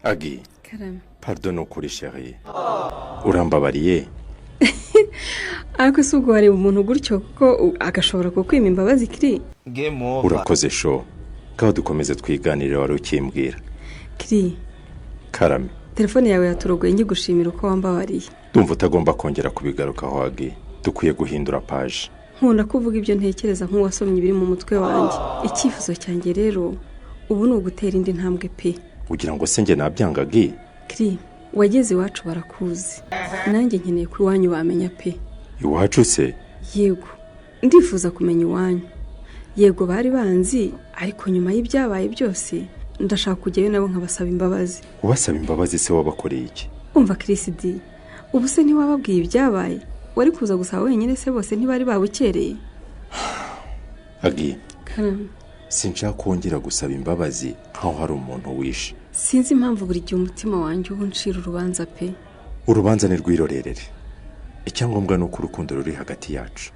Agi. Karame. Pardon, ukuri chérie, urambabariye. Ariko si ubwo wareba umuntu gutyo kuko agashobora kukwima imbabazi, Kiri? Game over. Urakoze sho. Ngaho dukomeze twiganirire, wari ukimbwira. Kiri. Karame. Telefone yawe yaturogoye nkigushimira uko wambabariye. Ndumva utagomba kongera kubigarukaho, Agi. Dukwiye guhindura page. Nkunda kuvuga ibyo ntekereza nk'uwasomye ibiri mu mutwe wanjye. Icyifuzo cyanjye rero ubu ni ugutera indi ntambwe pe. Ugira ngo se njye nabyanga, Agi? Kiri, wageze iwacu barakuzi, nanjye nkeneye ko iwanyu bamenya pe. Iwacu se? Yego, ndifuza kumenya iwanyu. Yego, bari banzi, ariko nyuma y'ibyabaye byose ndashaka kujyayo nabo nkabasaba imbabazi. Ubasaba imbabazi se wabakoreye iki? Umva Kirisidi, ubu se ntiwababwiye ibyabaye? Wari kuza gusaba wenyine se? Bose ntibari babukereye? Agi. Karame. Sinshaka kongera gusaba imbabazi nkaho hari umuntu wishe. Sinzi impamvu buri gihe umutima wanjye uba uncira urubanza pe. Urubanza ni rwirorerere. Icyangombwa ni uko urukundo ruri hagati yacu,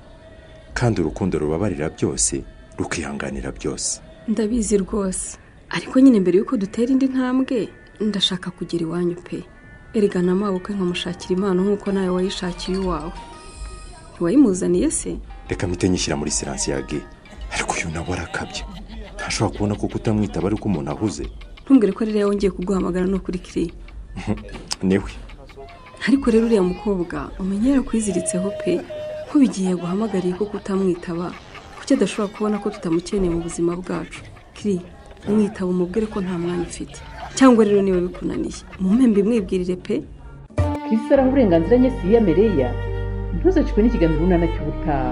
kandi urukundo rubabarira byose, rukihanganira byose. Ndabizi rwose, ariko nyine mbere y'uko dutera indi ntambwe ndashaka kugera iwanyu pe. Erega na mabukwe nkamushakira impano nk'uko nawe wayishakiye uwawe. Ntiwayimuzaniye se? Reka mpite nyishyira muri silencieux, Agi. Ariko uyu nawe arakabya, ntashobora kubona ko kutamwitaba ari uko umuntu ahuze. Ntumbwire ko rero yongeye kuguhamagara. Ni ukuri, Kiriya? Niwe. Ariko rero uriya mukobwa umenya yarakwiziritseho pe. Nk'ubu igihe yaguhamagariye ko kutamwitaba, kuki adashobora kubona ko tutamukeneye mu buzima bwacu? Kiri, mwitaba umubwire ko nta mwanya ufite. Cyangwa rero niba bikunaniye mumpe mwibwirire pe. Kirisi araha uburenganzira Nyesi Mereya. Ntuzacikwe n'ikiganiro Urunana cy'ubutaha.